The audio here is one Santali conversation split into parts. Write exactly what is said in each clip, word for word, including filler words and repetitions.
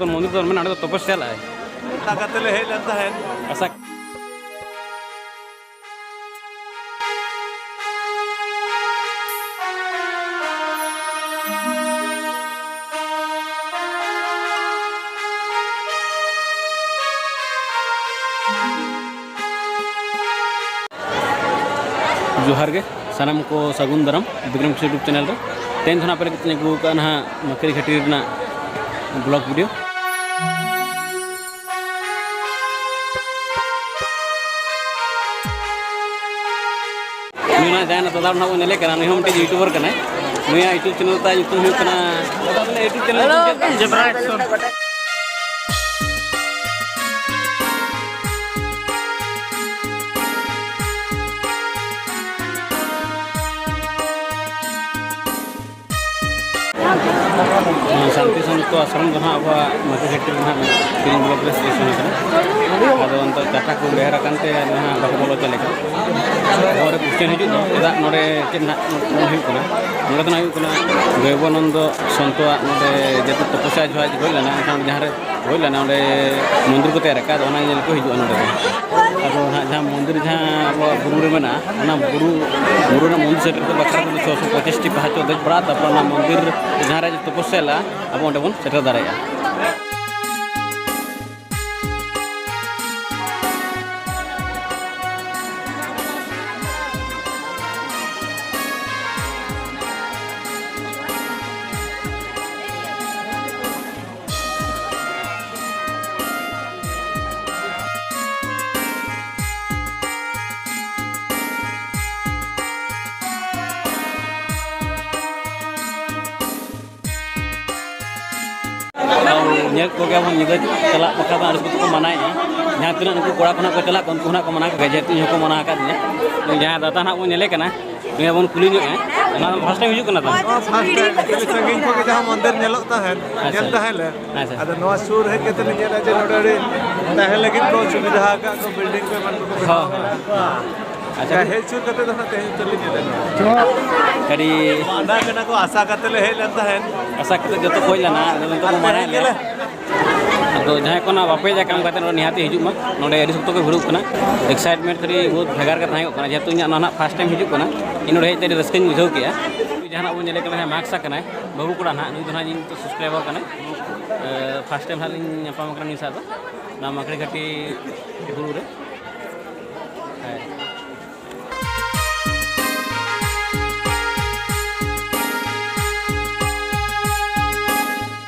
ᱢᱚᱱᱫᱤᱨ ᱫᱚ ᱢᱮᱱᱟᱜᱼᱟ, ᱚᱸᱰᱮ ᱫᱚ ᱛᱚᱯᱚᱥᱭᱟ ᱞᱮᱫᱼᱟᱭ᱾ ᱚᱱᱟ ᱠᱟᱛᱮ ᱞᱮ ᱦᱮᱡ ᱞᱮᱱ ᱛᱟᱦᱮᱸᱫ᱾ ᱟᱥᱟ ᱡᱚᱦᱟᱨ ᱜᱮ ᱥᱟᱱᱟᱢ ᱠᱚ, ᱥᱟᱹᱜᱩᱱ ᱫᱟᱨᱟᱢ ᱵᱤᱠᱨᱚᱢ ᱠᱤᱥᱳᱨ YouTube ᱪᱮᱱᱮᱞ ᱨᱮ᱾ ᱛᱮᱦᱮᱧ ᱫᱚ ᱱᱟᱦᱟᱜ ᱯᱮ ᱞᱟᱹᱜᱤᱫ ᱛᱮᱧ ᱟᱹᱜᱩ ᱟᱠᱟᱫᱼᱟ ᱱᱟᱦᱟᱜ ᱢᱟᱹᱠᱟᱹᱨᱤ ᱜᱷᱟᱹᱴᱤ ᱨᱮᱱᱟᱜ ᱵᱞᱚᱜ ᱵᱷᱤᱰᱤᱭᱳ᱾ ᱱᱩᱭ ᱱᱟᱦᱟᱜ ᱡᱟᱦᱟᱸᱭ ᱱᱟᱦᱟᱜ ᱫᱟᱫᱟ ᱱᱟᱦᱟᱜ ᱵᱚᱱ ᱧᱮᱞᱮ ᱠᱟᱱᱟ, ᱱᱩᱭ ᱦᱚᱸ ᱢᱤᱫᱴᱤᱡ ᱭᱩᱴᱩᱵᱟᱨ ᱠᱟᱱᱟᱭ᱾ ᱱᱩᱭᱟᱜ YouTube ᱪᱮᱱᱮᱞ ᱛᱟᱭ ᱧᱩᱛᱩᱢ ᱦᱩᱭᱩᱜ ᱠᱟᱱᱟ ᱫᱟᱫᱟ, ᱵᱚᱞᱮ YouTube ᱪᱮᱱᱮᱞ ᱧᱩᱛᱩᱢ ᱪᱮᱫ? ᱱᱚᱣᱟ ᱥᱟᱱᱛᱤ ᱥᱟᱱᱛᱚ ᱟᱥᱨᱚᱢ ᱫᱚ ᱱᱟᱦᱟᱜ ᱟᱵᱚᱣᱟᱜ ᱢᱟᱹᱠᱟᱹᱨᱤ ᱜᱷᱟᱹᱴᱤ ᱨᱮ ᱱᱟᱦᱟᱜ ᱛᱤᱱ ᱵᱞᱚᱠ ᱨᱮ ᱥᱴᱮᱥᱚᱱ ᱠᱟᱱᱟ᱾ ᱟᱫᱚ ᱱᱤᱛᱚᱜ ᱪᱟᱠᱟ ᱠᱚ ᱰᱷᱮᱨ ᱟᱠᱟᱱ ᱛᱮ ᱱᱟᱦᱟᱜ ᱵᱟᱠᱚ ᱵᱚᱞᱚ ᱦᱚᱪᱚ ᱞᱮ ᱠᱟᱱᱟ᱾ ᱱᱚᱣᱟ ᱨᱮ ᱠᱚᱥᱪᱮᱱ ᱦᱤᱡᱩᱜ ᱫᱚ ᱪᱮᱫᱟᱜ ᱱᱚᱰᱮ ᱪᱮᱫ ᱱᱟᱦᱟᱜ ᱦᱩᱭᱩᱜ ᱠᱟᱱᱟ? ᱱᱚᱰᱮ ᱫᱚ ᱱᱟᱦᱟᱜ ᱦᱩᱭᱩᱜ ᱠᱟᱱᱟ ᱫᱚᱭᱵᱚᱱᱚᱱᱫᱚ ᱥᱚᱱᱛᱚᱣᱟᱜ ᱱᱚᱰᱮ ᱡᱮᱦᱮᱛᱩ ᱛᱚᱯᱚᱥᱭᱟ ᱡᱚᱦᱟᱡ ᱦᱩᱭ ᱞᱮᱱᱟ, ᱮᱱᱠᱷᱟᱱ ᱡᱟᱦᱟᱸ ᱨᱮ ᱦᱩᱭ ᱞᱮᱱᱟ, ᱚᱸᱰᱮ ᱢᱚᱱᱫᱤᱨ ᱠᱚ ᱛᱮᱭᱟᱨ ᱟᱠᱟᱫ, ᱚᱱᱟ ᱧᱮᱞ ᱠᱚ ᱦᱤᱡᱩᱜᱼᱟ ᱱᱚᱰᱮ ᱫᱚ᱾ ᱟᱫᱚ ᱱᱟᱦᱟᱜ ᱡᱟᱦᱟᱸ ᱢᱚᱱᱫᱤᱨ ᱡᱟᱦᱟᱸ ᱟᱵᱚᱣᱟᱜ ᱵᱩᱨᱩ ᱨᱮ ᱢᱮᱱᱟᱜᱼᱟ, ᱚᱱᱟ ᱵᱩᱨᱩ, ᱵᱩᱨᱩ ᱨᱮᱱᱟᱜ ᱢᱚᱱᱫᱤᱨ ᱥᱮᱴᱮᱨ ᱛᱮ ᱵᱟᱠᱷᱨᱟ ᱛᱮᱫᱚ ᱪᱷᱚᱥᱚ ᱯᱚᱸᱪᱤᱥ ᱴᱤ ᱯᱟᱦᱟᱪᱚ ᱫᱮᱡ ᱯᱟᱲᱟᱜᱼᱟ, ᱛᱟᱨᱯᱚᱨ ᱚᱱᱟ ᱢᱚᱱᱫᱤᱨ ᱡᱟᱦᱟᱸ ᱨᱮ ᱛᱚᱯᱚᱥᱭᱟ ᱞᱮᱫᱼᱟ, ᱟᱵᱚ ᱚᱸᱰᱮ ᱵᱚᱱ ᱥᱮᱴᱮᱨ ᱫᱟᱲᱮᱭᱟᱜᱼᱟ᱾ ᱧᱮᱞ ᱠᱚᱜᱮ ᱵᱚᱱ ᱧᱤᱫᱟᱹ ᱪᱟᱞᱟᱜ ᱵᱟᱠᱷᱨᱟ ᱫᱚ ᱟᱹᱰᱤ ᱥᱚᱠᱛᱚ ᱠᱚ ᱢᱟᱱᱟᱭᱮᱫᱼᱟ᱾ ᱡᱟᱦᱟᱸ ᱛᱤᱱᱟᱹᱜ ᱱᱩᱠᱩ ᱠᱚᱲᱟ ᱠᱚ ᱱᱟᱦᱟᱜ ᱠᱚ ᱪᱟᱞᱟᱜ ᱠᱚ, ᱩᱱᱠᱩ ᱱᱟᱦᱟᱜ ᱠᱚ ᱢᱟᱱᱟ ᱠᱚᱜᱮᱭᱟ, ᱡᱮᱦᱮᱛᱩ ᱤᱧ ᱦᱚᱸᱠᱚ ᱢᱟᱱᱟ ᱟᱠᱟᱫᱤᱧᱟ᱾ ᱡᱟᱦᱟᱸᱭ ᱫᱟᱫᱟ ᱱᱟᱦᱟᱜ ᱵᱚᱱ ᱧᱮᱞᱮ ᱠᱟᱱᱟ, ᱱᱩᱭ ᱵᱚᱱ ᱠᱩᱞᱤ ᱧᱚᱜᱼᱟ, ᱚᱱᱟ ᱫᱚ first time ᱦᱤᱡᱩᱜ ᱠᱟᱱᱟ ᱛᱚ? ᱱᱚᱣᱟ first time, ᱟᱹᱰᱤ ᱥᱟᱺᱜᱤᱧ ᱠᱷᱚᱱ ᱜᱮ ᱡᱟᱦᱟᱸ ᱢᱚᱱᱫᱤᱨ ᱧᱮᱞᱚᱜ ᱛᱟᱦᱮᱸᱫ, ᱟᱪᱪᱷᱟ᱾ ᱧᱮᱞ ᱛᱟᱦᱮᱸ ᱞᱮ᱾ ᱟᱪᱪᱷᱟ᱾ ᱟᱫᱚ ᱱᱚᱣᱟ ᱥᱩᱨ ᱦᱮᱡ ᱠᱟᱛᱮ ᱞᱮ ᱧᱮᱞᱟ ᱡᱮ ᱱᱚᱰᱮ ᱟᱹᱰᱤ ᱛᱟᱦᱮᱸ ᱞᱟᱹᱜᱤᱫ ᱠᱚ ᱥᱩᱵᱤᱫᱷᱟ ᱟᱠᱟᱫ ᱠᱚ, building ᱠᱚ ᱮᱢᱟᱱ ᱠᱚᱠᱚ ᱵᱮᱱᱟᱣ ᱦᱚᱸ, ᱦᱚᱸ᱾ ᱟᱠᱟᱫ᱾ ᱟᱪᱪᱷᱟ, ᱦᱮᱡ ᱥᱩᱨ ᱠᱟᱛᱮ ᱫᱚ ᱱᱟᱜ ᱛᱮᱦᱮᱧ ᱩᱛᱟᱹᱨ ᱞᱤᱧ ᱧᱮᱞ ᱮᱱᱟ᱾ ᱟᱹᱰᱤ ᱟᱸᱰᱟ ᱠᱟᱱᱟ ᱠᱚ, ᱟᱥᱟ ᱠᱟᱛᱮ ᱞᱮ ᱦᱮᱡ ᱞᱮᱱ ᱛᱟᱦᱮᱸᱫ᱾ ᱟᱥᱟ ᱠᱟᱛᱮ ᱡᱚᱛᱚ ᱠᱚ ᱦᱮᱡ ᱞᱮᱱᱟ, ᱟᱫᱚ ᱱᱤᱛᱚᱜ ᱠᱚ ᱢᱟᱱᱟᱭᱮᱫ ᱞᱮᱭᱟ᱾ ᱟᱫᱚ ᱡᱟᱦᱟᱸᱭ ᱠᱚ ᱱᱟᱜ ᱵᱟᱯᱮ ᱦᱮᱡ ᱟᱠᱟᱱ ᱠᱟᱛᱮ ᱱᱚᱰᱮ ᱱᱤᱦᱟᱹᱛ ᱦᱤᱡᱩᱜ ᱢᱟ᱾ ᱱᱚᱰᱮ ᱟᱹᱰᱤ ᱥᱚᱠᱛᱚ ᱠᱚ ᱵᱷᱤᱲᱚᱜ ᱠᱟᱱᱟ, excitement ᱠᱟᱹᱴᱤᱡ ᱵᱚᱦᱩᱛ ᱵᱷᱮᱜᱟᱨ ᱜᱮ ᱛᱟᱦᱮᱸ ᱠᱚᱜ ᱠᱟᱱᱟ᱾ ᱡᱮᱦᱮᱛᱩ ᱤᱧᱟᱹᱜ ᱱᱚᱣᱟ ᱱᱟᱜ first time ᱦᱤᱡᱩᱜ ᱠᱟᱱᱟ, ᱤᱧ ᱱᱚᱰᱮ ᱦᱮᱡ ᱠᱟᱛᱮ ᱟᱹᱰᱤ ᱨᱟᱹᱥᱠᱟᱹᱧ ᱵᱩᱡᱷᱟᱹᱣ ᱠᱮᱜᱼᱟ᱾ ᱡᱟᱦᱟᱱᱟᱜ ᱵᱚᱱ ᱧᱮᱞᱮ ᱠᱟᱱᱟ, ᱦᱮᱸ, ᱢᱟᱠᱥ ᱟᱠᱟᱱᱟᱭ ᱵᱟᱹᱵᱩ ᱠᱚᱲᱟ ᱱᱟᱜ, ᱱᱩᱭ ᱫᱚ ᱱᱟᱜ ᱤᱧ subscriber ᱠᱟᱱᱟᱭ᱾ ᱮ, first time ᱱᱟᱜ ᱞᱤᱧ ᱧᱟᱯᱟᱢ ᱟᱠᱟᱱᱟ ᱱᱩᱭ ᱥᱟᱶ ᱫᱚ, ᱱᱚᱣᱟ ᱢᱟᱠᱲᱤ ᱜᱷᱟᱴᱤ ᱵᱩᱨᱩ ᱨᱮ᱾ ᱦᱮᱸ᱾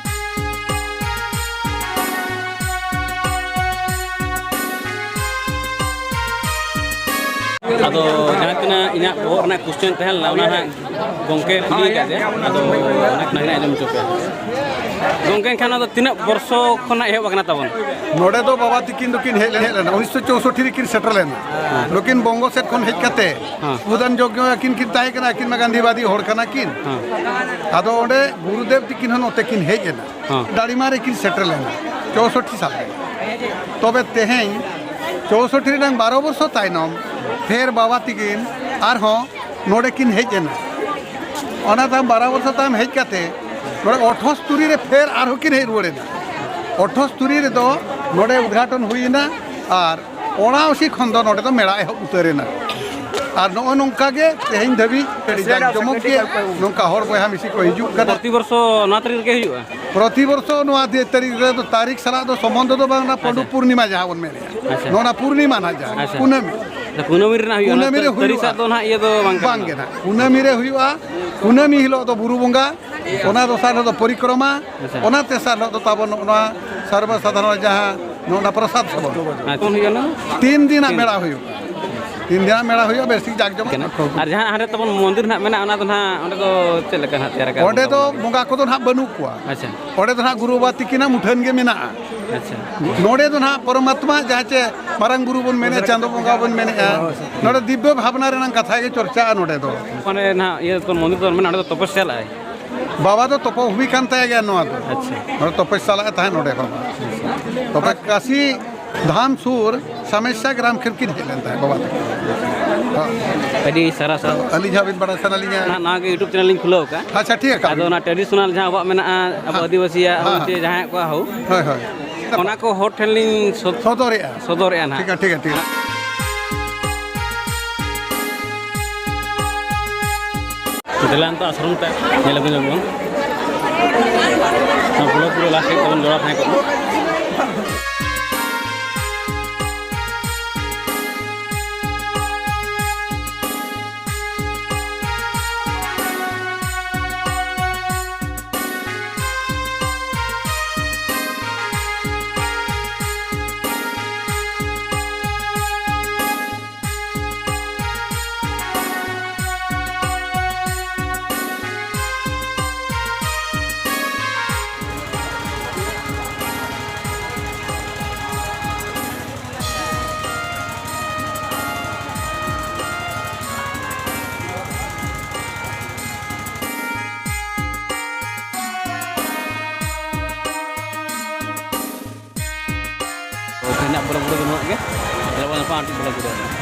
ᱟᱫᱚ ᱡᱟᱦᱟᱸ ᱛᱤᱱᱟᱹᱜ ᱤᱧᱟᱹᱜ ᱵᱚᱦᱚᱜ ᱨᱮᱱᱟᱜ question ᱛᱟᱦᱮᱸ ᱞᱮᱱᱟ, ᱚᱱᱟ ᱦᱟᱸᱜ ᱜᱚᱢᱠᱮ ᱠᱩᱞᱤ ᱟᱠᱟᱫ ᱫᱮᱭᱟ, ᱟᱫᱚ ᱚᱱᱟ ᱠᱷᱚᱱᱟᱜ ᱜᱮ ᱟᱸᱡᱚᱢ ᱦᱚᱪᱚ ᱯᱮᱭᱟ᱾ ᱜᱚᱢᱠᱮ, ᱮᱱᱠᱷᱟᱱ ᱚᱱᱟ ᱫᱚ ᱛᱤᱱᱟᱹᱜ ᱵᱚᱨᱥᱚ ᱠᱷᱚᱱᱟᱜ ᱮᱦᱚᱵ ᱟᱠᱟᱱᱟ ᱛᱟᱵᱚᱱ? ᱱᱚᱰᱮ ᱫᱚ ᱵᱟᱵᱟ ᱛᱤᱠᱤᱱ ᱫᱚᱠᱤᱱ ᱦᱮᱡ ᱞᱮᱱ, ᱦᱮᱡ ᱞᱮᱱᱟ, ᱩᱱᱤᱥᱥᱚ ᱪᱳᱥᱳᱴᱴᱤ ᱨᱮᱠᱤᱱ ᱥᱮᱴᱮᱨ ᱞᱮᱱᱟ᱾ ᱦᱮᱸ᱾ ᱱᱩᱠᱤᱱ ᱵᱚᱝᱜᱚ ᱥᱮᱫ ᱠᱷᱚᱱ ᱦᱮᱡ ᱠᱟᱛᱮ ᱦᱮᱸ᱾ ᱩᱫᱟᱱ ᱡᱚᱜᱽᱧᱚ ᱟᱹᱠᱤᱱ ᱠᱤᱱ ᱛᱟᱦᱮᱸ ᱠᱟᱱᱟ, ᱟᱹᱠᱤᱱ ᱢᱟ ᱜᱟᱱᱫᱷᱤᱵᱟᱫᱤ ᱦᱚᱲ ᱠᱟᱱᱟ ᱠᱤᱱ᱾ ᱦᱮᱸ᱾ ᱟᱫᱚ ᱚᱸᱰᱮ ᱜᱩᱨᱩᱫᱮᱵ ᱛᱤᱠᱤᱱ ᱦᱚᱸ ᱱᱚᱛᱮ ᱠᱤᱱ ᱦᱮᱡ ᱮᱱᱟ᱾ ᱦᱮᱸ᱾ ᱫᱟᱲᱤᱢᱟ ᱨᱮᱠᱤᱱ ᱥᱮᱴᱮᱨ ᱞᱮᱱᱟ ᱪᱳᱥᱳᱴᱴᱤ ᱥᱟᱞ ᱨᱮ᱾ ᱛᱚᱵᱮ ᱛᱮᱦᱮᱧ ᱪᱳᱥᱳᱴᱴᱤ ᱨᱮᱱᱟᱝ ᱵᱟᱨᱚ ᱵᱚᱨᱥᱚ ᱛᱟᱭᱱᱚᱢ ᱯᱷᱮᱨ ᱵᱟᱵᱟ ᱛᱤᱠᱤᱱ ᱟᱨᱦᱚᱸ ᱱᱚᱰᱮ ᱠᱤᱱ ᱦᱮᱡ ᱮᱱᱟ᱾ ᱚᱱᱟ ᱛᱟᱭᱚᱢ ᱵᱟᱨᱚ ᱵᱚᱨᱥᱚ ᱛᱟᱭᱚᱢ ᱦᱮᱡ ᱠᱟᱛᱮ ᱱᱚᱰᱮ ᱟᱴᱷᱟᱥᱚ ᱛᱩᱨᱩᱭ ᱨᱮ ᱯᱷᱮᱨ ᱟᱨᱦᱚᱸ ᱠᱤᱱ ᱦᱮᱡ ᱨᱩᱣᱟᱹᱲ ᱮᱱᱟ᱾ ᱟᱴᱷᱟᱥᱚ ᱛᱩᱨᱩᱭ ᱨᱮᱫᱚ ᱱᱚᱰᱮ ᱩᱫᱽᱜᱷᱟᱴᱚᱱ ᱦᱩᱭ ᱮᱱᱟ ᱟᱨ ᱚᱱᱟ ᱩᱥᱤ ᱠᱷᱚᱱ ᱫᱚ ᱱᱚᱰᱮ ᱫᱚ ᱢᱮᱞᱟ ᱮᱦᱚᱵ ᱩᱛᱟᱹᱨ ᱮᱱᱟ᱾ ᱟᱨ ᱱᱚᱜᱼᱚ ᱱᱚᱝᱠᱟ ᱜᱮ ᱛᱮᱦᱮᱧ ᱫᱷᱟᱹᱵᱤᱡ ᱟᱹᱰᱤ ᱡᱟᱠ ᱡᱚᱢᱚᱠ ᱜᱮ ᱱᱚᱝᱠᱟ ᱦᱚᱲ ᱵᱚᱭᱦᱟ ᱢᱤᱥᱤ ᱠᱚ ᱦᱤᱡᱩᱜ ᱠᱟᱱᱟ᱾ ᱯᱨᱚᱛᱤ ᱵᱚᱨᱥᱚ ᱱᱚᱣᱟ ᱛᱟᱹᱨᱤᱠᱷ ᱨᱮᱜᱮ ᱦᱩᱭᱩᱜᱼᱟ? ᱯᱨᱚᱛᱤ ᱵᱚᱨᱥᱚ ᱱᱚᱣᱟ ᱫᱤ-, ᱛᱟᱹᱨᱤᱠᱷ ᱨᱮᱫᱚ ᱛᱟᱹᱨᱤᱠᱷ ᱥᱟᱞᱟᱜ ᱫᱚ ᱥᱚᱢᱵᱚᱱᱫᱷᱚ ᱫᱚ ᱵᱟᱝ, ᱚᱱᱟ ᱯᱟᱹᱰᱩ ᱟᱪᱪᱷᱟ᱾ ᱯᱩᱨᱱᱤᱢᱟ ᱡᱟᱦᱟᱸ ᱵᱚᱱ ᱢᱮᱱᱮᱫᱼᱟ, ᱟᱪᱪᱷᱟ᱾ ᱱᱚᱣᱟ ᱯᱩᱨᱱᱤᱢᱟ ᱱᱟᱦᱟᱜ ᱡᱟᱦᱟᱸ ᱟᱪᱪᱷᱟ᱾ ᱠᱩᱱᱟᱹᱢᱤ᱾ ᱟᱫᱚ ᱠᱩᱱᱟᱹᱢᱤ ᱨᱮ ᱱᱟᱦᱟᱜ ᱦᱩᱭᱩᱜᱼᱟ, ᱠᱩᱱᱟᱹᱢᱤ ᱚᱱᱟ ᱨᱮ ᱛᱟᱹ-, ᱦᱩᱭᱩᱜᱼᱟ᱾ ᱛᱟᱹᱨᱤᱠᱷ ᱥᱟᱞᱟᱜ ᱫᱚ ᱱᱟᱦᱟᱜ ᱤᱭᱟᱹ ᱫᱚ ᱵᱟᱝ ᱠᱟᱱᱟ᱾ ᱵᱟᱝ ᱜᱮ ᱱᱟᱦᱟᱜ, ᱠᱩᱱᱟᱹᱢᱤ ᱨᱮ ᱦᱩᱭᱩᱜᱼᱟ᱾ ᱠᱩᱱᱟᱹᱢᱤ ᱦᱤᱞᱳᱜ ᱫᱚ ᱵᱩᱨᱩ ᱵᱚᱸᱜᱟ, ᱚᱱᱟ ᱫᱚᱥᱟᱨ ᱦᱤᱞᱳᱜ ᱫᱚ ᱯᱚᱨᱤᱠᱨᱚᱢᱟ, ᱟᱪᱪᱷᱟ᱾ ᱚᱱᱟ ᱛᱮᱥᱟᱨ ᱦᱤᱞᱳᱜ ᱫᱚ ᱛᱟᱵᱚᱱ ᱱᱚᱜᱼᱚ ᱱᱚᱣᱟ ᱥᱟᱨᱵᱚ ᱥᱟᱫᱷᱟᱨᱚᱱ ᱡᱟᱦᱟᱸ ᱱᱚᱜᱼᱚ ᱱᱚᱣᱟ ᱯᱨᱚᱥᱟᱫ ᱥᱮᱵᱚᱱ᱾ ᱟᱪᱪᱷᱟ᱾ ᱛᱤᱱ ᱫᱤᱱᱟᱜ ᱛᱤᱱ ᱢᱮᱞᱟ ᱦᱩᱭᱩᱜᱼᱟ᱾ ᱛᱤᱱ ᱫᱤᱱᱟᱜ ᱢᱮᱞᱟ ᱦᱩᱭᱩᱜᱼᱟ, ᱵᱮᱥ ᱴᱷᱤᱠ ᱡᱟᱠ ᱡᱚᱢᱚᱠ᱾ ᱠᱟᱱᱟ᱾ ᱟᱨ ᱡᱟᱦᱟᱸ ᱦᱟᱸᱰᱮ ᱛᱟᱵᱚᱱ ᱢᱚᱱᱫᱤᱨ ᱱᱟᱦᱟᱜ ᱢᱮᱱᱟᱜᱼᱟ, ᱚᱱᱟ ᱫᱚ ᱱᱟᱦᱟᱜ ᱚᱸᱰᱮ ᱫᱚ ᱪᱮᱫ ᱞᱮᱠᱟ ᱱᱟᱦᱟᱜ ᱛᱮᱭᱟᱨ ᱟᱠᱟᱫ ᱚᱸᱰᱮ ᱫᱚ ᱵᱚᱸᱜᱟ ᱠᱚᱫᱚ ᱱᱟᱦᱟᱜ ᱵᱟᱹᱱᱩᱜ ᱠᱚᱣᱟ᱾ ᱟᱪᱪᱷᱟ᱾ ᱚᱸᱰᱮ ᱫᱚ ᱱᱟᱦᱟᱜ ᱜᱩᱨᱩ ᱵᱟᱵᱟ ᱛᱤᱠᱤᱱᱟᱜ ᱢᱩᱴᱷᱟᱹᱱ ᱜᱮ ᱢᱮᱱᱟᱜᱼᱟ᱾ ᱟᱪᱪᱷᱟ᱾ ᱱᱚᱰᱮ ᱫᱚ ᱱᱟᱦᱟᱜ ᱯᱚᱨᱚᱢᱟᱛᱢᱟ ᱡᱟᱦᱟᱸ ᱪᱮ ᱢᱟᱨᱟᱝ ᱵᱩᱨᱩ ᱵᱚᱱ ᱢᱮᱱᱮᱫ, ᱪᱟᱸᱫᱚ ᱵᱚᱸᱜᱟ ᱵᱚᱱ ᱢᱮᱱᱮᱫᱼᱟ, ᱱᱚᱰᱮ ᱫᱤᱵᱵᱚ ᱵᱷᱟᱵᱽᱱᱟ ᱨᱮᱱᱟᱜ ᱠᱟᱛᱷᱟ ᱜᱮ ᱪᱚᱨᱪᱟᱜᱼᱟ ᱱᱚᱰᱮ ᱫᱚ᱾ ᱚᱸᱰᱮ ᱱᱟᱦᱟᱜ ᱤᱭᱟᱹ ᱠᱚ ᱢᱚᱱᱫᱤᱨ ᱫᱚ ᱢᱮᱱᱟᱜᱼᱟ, ᱚᱸᱰᱮ ᱫᱚ ᱛᱚᱯᱚᱥᱭᱟ ᱞᱟᱜᱼᱟᱭ᱾ ᱵᱟᱵᱟ ᱫᱚ ᱛᱚᱯᱚ ᱵᱷᱩᱢᱤ ᱠᱟᱱ ᱛᱟᱭᱟ ᱜᱮᱭᱟ ᱱᱚᱣᱟ ᱫᱚ᱾ ᱟᱪᱪᱷᱟ᱾ ᱱᱚᱰᱮ ᱛᱚᱯᱚᱥᱭᱟ ᱞᱟᱜᱼᱟᱭ ᱛᱟᱦᱮᱸᱫ ᱱᱚᱰᱮ ᱵᱟᱵᱟ᱾ ᱛᱚᱵᱮ ᱠᱟᱥᱤ ᱫᱷᱟᱢ ᱥᱩᱨ ᱥᱟᱢᱮᱥᱥᱟ ᱜᱨᱟᱢ ᱠᱷᱮᱢ ᱠᱤᱱ ᱦᱮᱡ ᱞᱮᱱ ᱛᱟᱦᱮᱸᱫ ᱵᱟᱵᱟ ᱛᱟᱹᱠᱤᱱ᱾ ᱦᱚᱸ᱾ ᱟᱹᱰᱤ ᱥᱟᱨᱦᱟᱣ, ᱥᱟᱨᱦᱟᱣ᱾ ᱟᱹᱞᱤᱧ ᱦᱚᱸ ᱟᱹᱵᱤᱱ ᱵᱟᱲᱟᱭ ᱥᱟᱱᱟ ᱞᱤᱧᱟ᱾ ᱱᱟ-, ᱱᱟᱣᱟ ᱜᱮ YouTube channel ᱞᱤᱧ ᱠᱷᱩᱞᱟᱹᱣ ᱟᱠᱟᱫᱼᱟ᱾ ᱟᱪᱪᱷᱟ, ᱴᱷᱤᱠ ᱟᱠᱟᱫ ᱟᱫᱚ ᱵᱤᱱ᱾ ᱚᱱᱟ traditional ᱡᱟᱦᱟᱸ ᱟᱵᱚᱣᱟᱜ ᱢᱮᱱᱟᱜᱼᱟ, ᱟᱵᱚ ᱦᱮᱸ᱾ ᱟᱹᱫᱤᱵᱟᱹᱥᱤᱭᱟᱜ ᱦᱮᱸ, ᱦᱳᱠ ᱦᱮᱸ᱾ ᱪᱮ ᱡᱟᱦᱟᱸᱭᱟᱜ ᱠᱚᱣᱟᱜ ᱦᱳᱠ, ᱦᱳᱭ, ᱦᱳᱭ᱾ ᱚᱱᱟ ᱠᱚ ᱦᱚᱲ ᱴᱷᱮᱱ ᱞᱤᱧ ᱥᱚᱫ-, ᱥᱚᱫᱚᱨᱮᱜᱼᱟ᱾ ᱥᱚᱫᱚᱨᱮᱜᱼᱟ ᱱᱟᱦᱟᱜ᱾ ᱴᱷᱤᱠᱟ, ᱴᱷᱤᱠᱟ, ᱴᱷᱤᱠᱟ᱾ ᱫᱮᱞᱟ ᱱᱤᱛᱚᱜ ᱟᱥᱨᱚᱢ ᱛᱮ ᱧᱮᱞ ᱟᱹᱜᱩ ᱧᱚᱜ ᱵᱚᱱ᱾ ᱱᱚᱣᱟ vlog ᱯᱩᱨᱟᱹ last ᱛᱟᱵᱚᱱ ᱡᱚᱲᱟᱣ ᱛᱟᱦᱮᱸ ᱠᱚᱜ ᱢᱟ᱾ ᱛᱮᱦᱮᱧᱟᱜ vlog ᱫᱚ ᱱᱩᱱᱟᱹᱜ ᱜᱮ᱾ ᱧᱮᱞ ᱟᱵᱚᱱ ᱱᱟᱦᱟᱜ ᱟᱨ ᱢᱤᱫᱴᱤᱡ vlog ᱨᱮ᱾